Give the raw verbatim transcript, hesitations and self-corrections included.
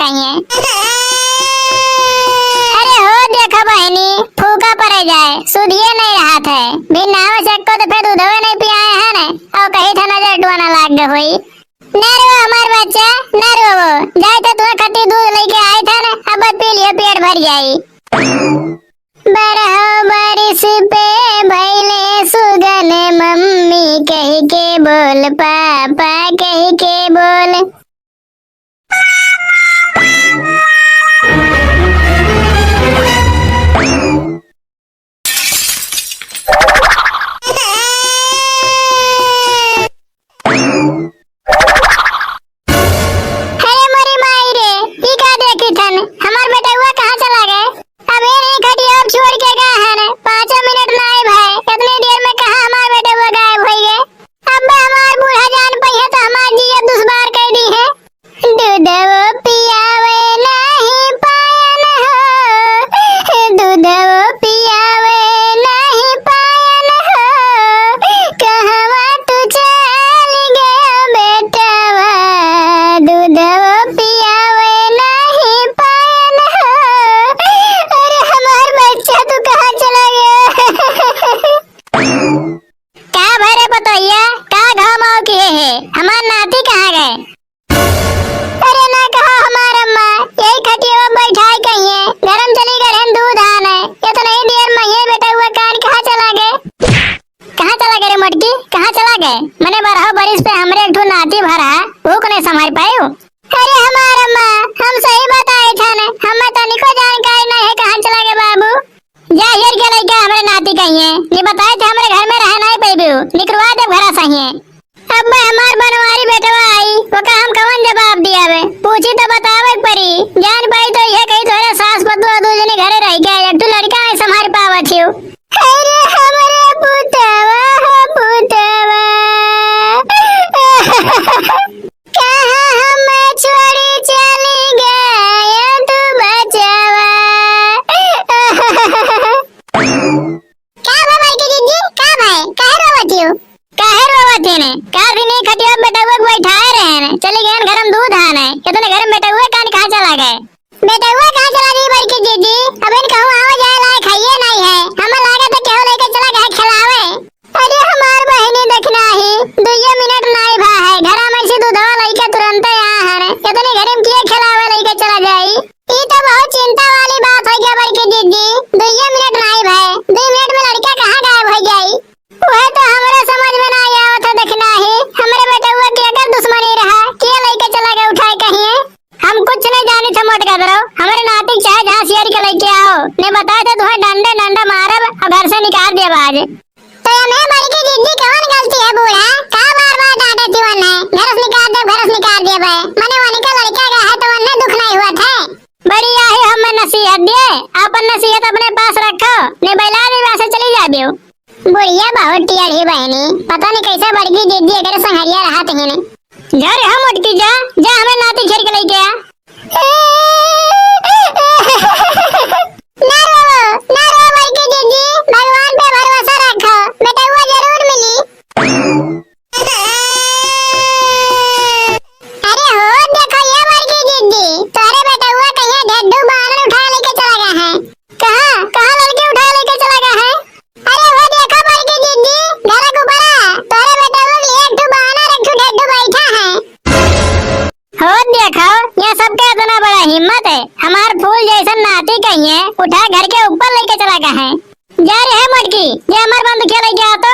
कहिए। अरे हो देखो बहिनी, फूका पड़े जाए, सुधिए नहीं रहत है। बिन नहावे से एक्को तो फिर दूधवे नहीं पियाए हैं न, और कही था नजर डुआना लाग गए होई। ना रो हमार बच्चा, ना रो, वो जाए तो तुम्हें खट्टी दूध लेके आए था ना, अब पी लियो, पेट भर जाई। बरहो बारिश पे भैले सुगन, मम्मी कह के बोल, पापा कह के बोल। अरे मोरी माई रे, ई का देखी थन? हमार बेटउआ कहाँ चला गए? अब ये नहीं खटिया अब छोड़ के गए हैं, पाँचों मिनट ना आए भाई, इतनी देर में कहाँ हमार बेटउआ गायब हो गए? अब हमार बूढ़ा जान पइहे तो हमार जिया दुश्वार कर दी है। दूधवो पियावे नाही पायन हो, दूधवो पियावे नाही पायन हो, कहवा तू चल गयो बेटवा, दूधवो पियावे नाही पायन हो। अरे हमार बच्चा तू कहाँ चला गया? का भरे पतोहिया, का घाव माव किए है? हमार नाती कहाँ गए? अरे ना कहा हमार अम्मा, यही खटिया बैठाए कहिए, गरम चली गए हम दूध आने। इतना ही देर में ये बेटउआ कान कहाँ चला गए? कहाँ चला गए रे मोटकी, कहाँ चला गए? मने बारह बरिस पे हमरे एक ठो नाती भरा, वो को नहीं संभाल पायो। अरे हमार अम्मा, हम सही बताए थे ने, हमें तनिको जानकारी नहीं है कहाँ चला गए बाबू। जा हेर के लइका हमरे नाती कहिए, नी बताए थे हमरे घर में रह नहीं पैबू, निकरवा देब घरा सहिए। अब मैं हमार बनवारी बेटवा आई, ओका हम कवन जवाब दियावे? पूछी तो बतावे के पड़ी, जान पाई तो ये कही तोरे सास पतोह दू जने घरे रह गए, एक ठो लड़का नहीं संभाल पावत हियो। अरे हमरे पुतवा हो पुतवा। कहाँ हमें छोड़ी चली गया तू बचवा? का भा बड़की दीदी, का भाई, काहे रोवत हियो? काहे रोवत हिने? का दिन ही खटिया में बेटउआ के बैठाए रहे ने, चली गए घर में दूध आने, इतने घर में बेटउआ कान कहाँ चला गए? बेटउआ कहाँ चला गई बड़की दीदी? अब इन कहूँ आवे जाए लायक हइये नहीं है। हमें लागत है केहू लेके चला गया खिलावे। अरे हमार बहिनी देखना ही, दुइये मिनट नाई भा है। घरा में से दूधवा लइके तुरंते आ हन। इतनी घड़ी में किए खिलावे लइके चला जाई? ई तो बहुत चिंता वाली बात हो गया बड़की दीदी। दुइये मिनट नाई भा है। दुई मिनट में लड़का कहाँ गायब हो जाई? वह तो हमरे समझ में ना आवत है। देखना ही, हमरे बेटउआ के अगर दुश्मनी रहा, के लइके चला गया उठाए कहिए? हम कुछ नहीं जानी थे मोट गदरो, हमरे नाती के चाहे जहाँ सियर के लेके आओ, नहीं बताए थे तुम्हें डंडे डंडा मारब और घर से निकाल देब आज। तो एमे बड़की दीदी कवन गलती है बूढ़ा, का बार बार डांटे थी वन्ने, घर से निकाल देब, घर से निकाल देब है, मने वनिका लड़का का है तो वन्ने दुख नहीं हुआ थे। बड़ी आही हमें नसीहत दिए, अपन नसीहत अपने पास रखो, नहीं बैला देब, यहाँ से चली जा दियो। बुढ़िया बहुत टेढ़ी बहिनी, पता नहीं कैसे बड़की दीदी एकरे संघरिया रहत हिन। जा रे हम मोटकी जा, जा हमरे नाती घेर के लइके आ। ना रो, ना रो बड़की दीदी, भगवान पे भरोसा रखो, बेटउआ जरूर मिली। अरे हो, देखो ये बड़की दीदी, तोहरे बेटउआ कहिया ढेड्डू बानर उठा लेके चला गया है। कहाँ, कहाँ लड़के उठा लेके चला गया है? अरे वो देखो बड़की दीदी, घर के ऊपर है। तोरे बेटा लोग एक ठो बानर, एक ठो ढेड्डू बैठा है। हो देखो, ये सबके इतना बड़ा हिम्मत है, हमार फूल जैसन नाती कहिए उठा घर के ऊपर लेके चला गया है। जा रे है मोटकी, ये हमार बंदूकिया लेके आ तो।